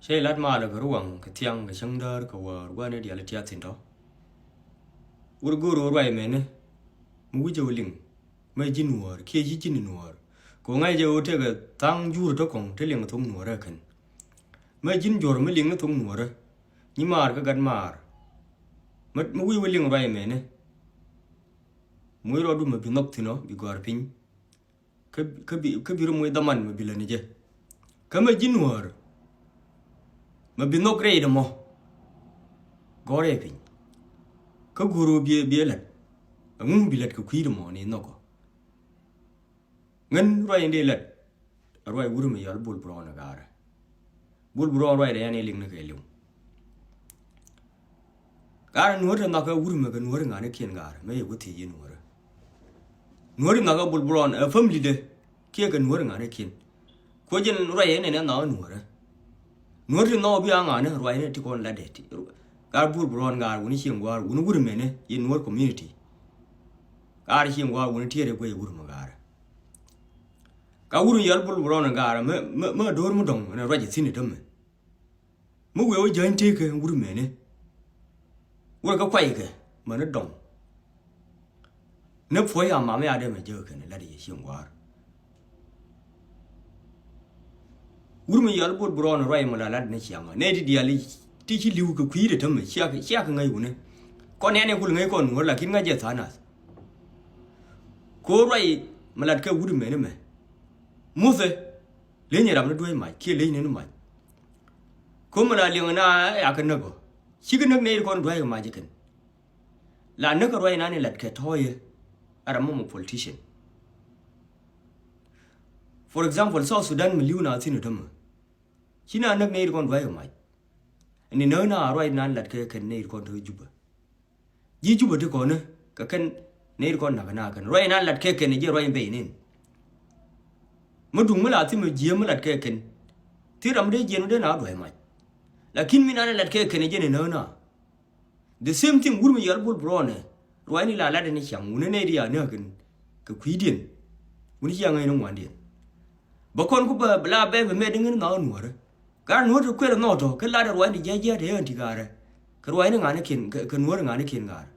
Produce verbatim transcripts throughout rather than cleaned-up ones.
Cä ilat malɛ kɛ ruaŋ kɛ thiaŋ kɛ cäŋ däär kɛ wäär gua̱n i̱ diaal i̱ tiath thi̱n tɔ̱. Wur go̱o̱r ɣöö ruac mɛni mi wi̱cɛ wä liŋ mɛ ji̱n wäär kiɛ ci ji̱n in wäär. Kɛ ɣöö ŋa̱c jɛ ɣöö tëëkɛ tha̱a̱ŋ jur tɔ̱ kɔ̱ŋ te liŋ thok nuäärä kɛn. Mɛ ji̱n juɔ̱r mi liŋ ni thok nuäärä nyi maar kä gat maar. Mi wi̱i̱ wä liŋ ruac mɛni, muc rɔɔdu mɛ bi nhɔk thi̱n ɔ bi gɔ̱a̱r piny. Kä bi, kä bi rɔ muc dhaman mɛ bi lä ni jɛ. Kä mɛ ji̱ nuäär mɛ bi nhɔk rɛy dɛ mɔ gɔ̱rɛ piny. Kä go̱r ɣöö biɛ, biɛ lät. Ɛŋu bi lät kɛ kui̱dɛ mɔ ni nhɔkɔ? Ŋän ruac in dee lät. Ruac wur mi yɔl Bul Brown ɛ gaarɛ. Bul Brown ruacdɛ yan i̱ liŋ ni kɛ liw. Gat nuɔ̱ɔ̱r ti nhɔakä wur mɛ kɛ nuɔ̱ɔ̱r ŋa̱nikiɛn gat mɛ yɛ wä thiec yɛ nuɔ̱ɔ̱rä. Nuɔ̱ɔ̱r ti nhɔakä Bul Brown ɛ family dɛ kiɛ kɛ nuɔ̱ɔ̱r ŋa̱nikiɛn. Kuɔ jɛn ruac yɛ nɛn ɛ nhɔakä nuɔ̱ɔ̱rä. Nuɔ̱ɔ̱r ti nhɔakä bi a ŋa̱ni ruac ni ti kɔn latdɛ ti. Gat Bul Brown gat wuni cieŋ gua̱a̱r wuni wur mɛnɛ yɛ nuɔ̱ɔ̱r community. Gat cieŋ gua̱a̱r wuni tiɛɛr ɛ guɛc wur mɛ gat. Ka wur mi yɔl Bul Brown gat mɛ, mɛ, mɛ do̱r mi dɔ̱ŋ ɛn ruac ɛ thi̱n ɛ tämɛ. Mi wee wä jäny tëëkɛ wur mɛni. Wurɛ kɛ kuaykɛ mäni dɔŋ. Ni puɔ̱c a mam ya dee mɛ jäk kɛn lat yɛ cieŋ gua̱a̱r. Wur mi yɔl Bul Brown ruac mɛ la lat ni ciaŋ ɔ nɛ ti diaal ti ci li̱w kɛ kui̱dɛ tämɛ ciak, ciak ŋäc wunɛ. Kɔn nɛn ɛ kul ŋäc kɔn nuɔ̱ɔ̱r lakin ŋäc jɛ tha̱a̱ŋ nath. Ko̱ ruac mɛ lat kɛ wur mɛni mɛ. Muthɛ leny ram ni duec mac kiɛ leny ni ni mac. Ko̱ mɛ la liɛŋ na ya kɛ näk ɔ. Cikɛ näk nɛy ti kɔn dua̱a̱c kɛ mac ikɛn. La näk kɛ ruac nan in lat kɛ tɔ̱ɔ̱yɛ. Ɛ ram mɔmɔ politician. For example, South Sudan mi li̱w na thi̱n ɛ tämɛ. Ci na näk nɛy ti kɔn dua̱a̱c kɛ mac. Ɛn in näk na ruac nan lat kɛ kɛn nɛy ti kɔn te Juba. Ji̱ Juba ti kɔn kɛ kɛn nɛy ti kɔn na̱k na kɛn ruac nan lat kɛ kɛn jiɛ ruac in bɛy nin. Mi duŋ mi la thi̱n mi jiɛ mi lat kɛ kɛn. Thi̱n ram dee jiɛn mi dee na dua̱a̱c mac. Lakin mi nan lat kɛ kɛn jiɛ ni näk na. The same thing wur mi yɔl Bul Brown ɛ. Ruacni la latdɛ ni ciaŋ wuni nɛy di ya näk kɛn kɛ kui̱diɛn. Wuni ciaŋ ɛ ni ŋuandiɛn. Bä kɔn ku bä la bɛ bɛ mɛt di ŋän nhɔakä nuɔ̱ɔ̱rä. Gat nuɔ̱ɔ̱r ti kuɛl nhɔk tɔ kɛ lat ruacni jiac jiac te ɣän ti gaarä. Kɛ ruacni ŋa̱nikiɛn kɛ nuɔ̱ɔ̱r ŋa̱nikiɛn gaarä.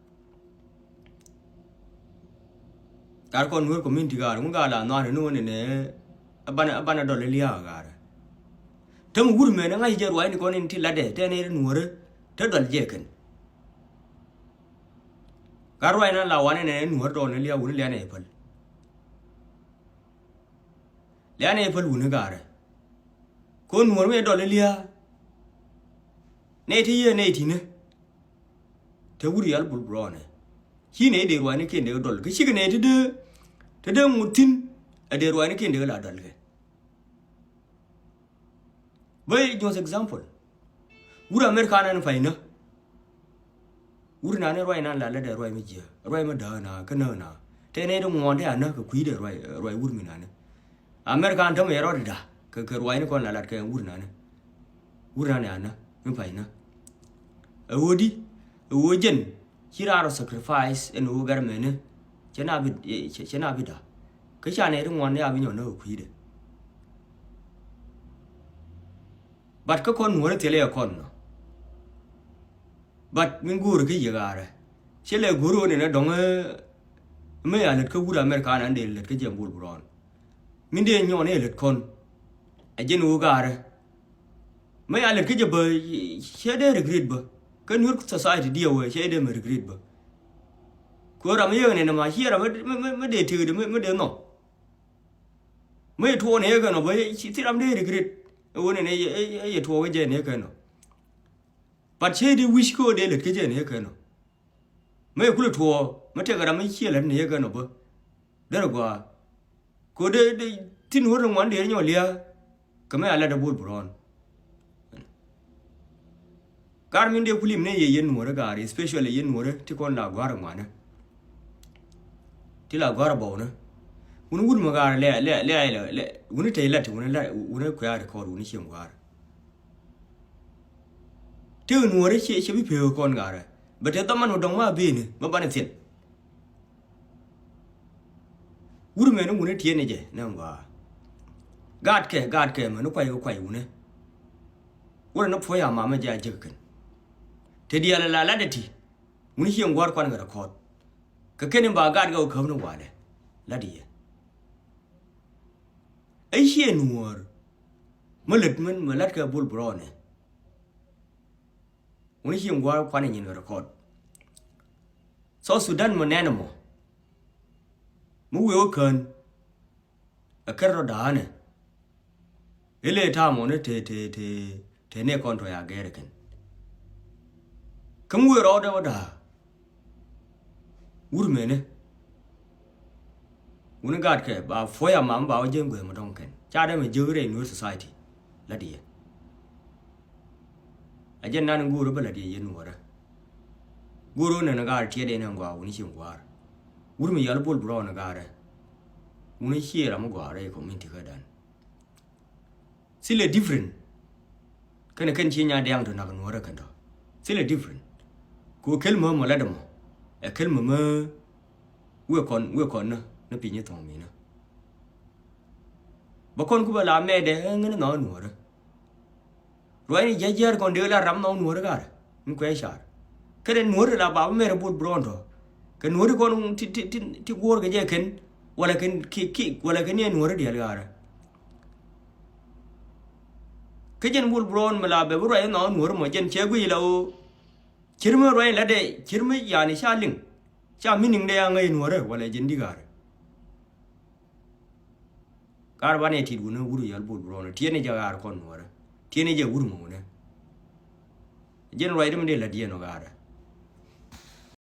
Gat kɔn nuɔ̱ɔ̱r community gaarä ŋu gat la nhɔakä ni ɣän nɛ. Ɛ banɛ, ɛ banɛ dɔl lia̱a̱ gaarä. Te mi wur mɛn ɛ ŋa̱c jɛ ruacni kɔn in ti latdɛ te nɛ ri nuɔ̱ɔ̱rä te dɔl jɛ kɛn. Gat ruacni la wanɛ nɛ nuɔ̱ɔ̱r dɔl ni lia̱a̱ wuni lianɛ jɛ päl. Lianɛ jɛ päl wuni gaarä. Ko nuɔ̱ɔ̱r mi jɛ dɔl ni lia̱a̱. Nɛ ti yiëë nɛ ti ni. Te wur yal Bul Brown ɛ. Ci nɛ dee ruacni kiɛn dee dɔl. Kä cikɛ nɛ ti dee, te dee ŋut thi̱n. Ɛ dee ruacni kiɛn dee la dɔl kɛ. Bä just example. Wur America nan pay nä. Wur nan ruac nan la lat dee ruac mi jiɛ ruac mi däk na kä näk na. Te nɛ ti ŋuɔn te a näk kɛ kui̱ dee ruac, ruac wur mi nan. America nan tämɛ yɛ rɔɔd da kɛ, kɛ ruac ni kɔn la lat kɛ wur nan. Wur nan a näk mi pay nä. Ɛ ɣöö di, ɛ ɣöö jɛn ci raan rɔ sacrifice ɛn ɣöö gɛr mɛni. Cɛ na bi, cɛ, cɛ na bi da. Kä ca nɛ ti ŋuɔn ni a bi nyɔn näk kɛ kui̱ dee. But kä kɔn nuɔ̱ɔ̱rä thilɛ yɛ kɔn nɔ. But min go̱o̱rä kä yɛ gaarä. Cɛ lɛ go̱o̱rä ɣän ɛn ɛ dɔ̱ŋ ɛ mi a lät kä wur America nan dee lät kä jɛ Bul Brown. Min dee nyɔn ɛ lät kɔn. Ɛ jɛn ɣöö gaarä. Mi a lät kä jɛ bä cɛ dee regret bä. Kä nuɔ̱ɔ̱r society diɛ wee cɛ dee mɛ regret bä. Kɛ ɣöö ram mi yɛ ɣän ɛn ɛ ma ciɛ ram mi, mi, mi dee tëëk dee mi, mi dee nhɔk. Mi yɛ tuɔɔk ni yɛ kɛn ɔ bä ci thil ram dee regret. Ɛ ɣöö nɛn ɛ yɛ tuɔɔk kä jɛ ni yɛ kɛn ɔ. But cɛ di wi̱c kä ɣöö dee lät kä jɛ ni yɛ kɛn ɔ. Mi yɛ kulɛ tuɔɔk mi tɛkɛ ram mi ciɛ lät ni yɛ kɛn ɔ bä. Derɛ gɔaa. Kɛ ɣöö dee, dee thin wä ri ŋuan dee ri nyɔk lia̱a̱. Kɛ mi a lat dee Bul Brown. Gar min dee kulim ni yɛ yɛn nuɔ̱ɔ̱rä gar, especially yɛn nuɔ̱ɔ̱rä ti kɔn la gua̱a̱r ŋuanä. Ti la gua̱a̱r bɔwnä. Wuni wut mɛ gar lɛ, lɛ, lɛ, lɛ, lɛ, wuni tɛy lat, wuni la, wuni kuɛ a record, wuni ciem gua̱a̱r. Ti nuɔ̱ɔ̱rä cɛ, cɛ bi pek kɔn garä. Bɛ te dhaman wä dɔŋ ma beni, ma banɛ thiɛn. Wur mɛni wuni tiɛni jɛ nɛ ŋuaa. Gaatkɛ, gaatkɛ mɛni kuay kɛ kuay wuni. Wurɛ ni puɔ̱c a mamä jɛ a jek kɛn. Te diaal la lat ɛ ti. Wuni cieŋ gua̱a̱r kuan kɛ rɛ kɔɔt. Kɛ kɛn in ba gat kɛ wä käp ni walɛ. Lat iɛ. Ɛ ciɛ nuɔ̱ɔ̱r. Mä lät män mä lat kɛ Bol Brown ɛ. Wuni cieŋ gua̱a̱r kuan in nyin kɛ rɛ kɔɔt. South Sudan mɔ nɛn mɔ. Mi wee wä kään. Ɛ kɛn rɔ da̱a̱nɛ. Ilɛ ta̱a̱ mɔ ni te te te te ne kɔn tɔ ya gɛɛr kɛn. Kä mi wee rɔɔdɛ wä da̱a̱. Wur mɛnɛ. Wuni gat kɛ ba puɔ̱c a mam ba wä jiɛn gueth mɔ dɔ̱ŋ kɛn ca dee mɛ jiök rɛy Nuer society. Lat yɛ. A jɛn nan go̱o̱r bä lat yɛ yɛ nuɔrä. Go̱o̱r wä nɛn gaar tiɛt ɛn ɛn gɔaa wuni cieŋ gua̱a̱r. Wur mi yɔl Bol Brown gaarɛ. Wuni ciɛ ram mi gɔaa rɛy community kä dan. Thilɛ different. Kɛnɛ kɛn ci nya diaŋ tɔ nak nuɔrä kɛn tɔ. Thilɛ different. Kɛ wä kel mɛ mɔ lat mɔ. Ɛ kel mɛ mɛ wee kɔn wee kɔn nä ni piny thɔŋ mi nä. Bä kɔn ku bä la mɛɛdɛ ɛ ŋäni nhɔk nuɔrä. Ruacni jiac jiɛɛr kɔn dee la ram nhɔk nuɔri ga̱rä. Ni kuɛ car kɛnɛ nuɔri la bapä mɛrɛ Bol Brown tɔ. Kɛ nuɔri kɔn ti ti ti ti guɔ̱ɔ̱r kɛ jɛ kɛn. Wala kɛn ki ki wala kɛn yɛ nuɔri diɛl ga̱rä. Kä jɛn Bol Brown mi la bɛ bi ruac nhɔk nuɔri mɔ jɛn cɛ guic la ɣöö. Cir mi ruac la dee cir mi yani ca liŋ. Ca mi niŋ dee a ŋäc nuɔri wala jɛn di ga̱rä. Kar banɛ tit wunä wur yɔl Bol Brown tiɛni jɛ ɣaar kɔn nuɔrä. Tiɛni jɛ wur mɔ wunä. Jɛn ruacdä mi dee la diɛn ɔ ɣaarä.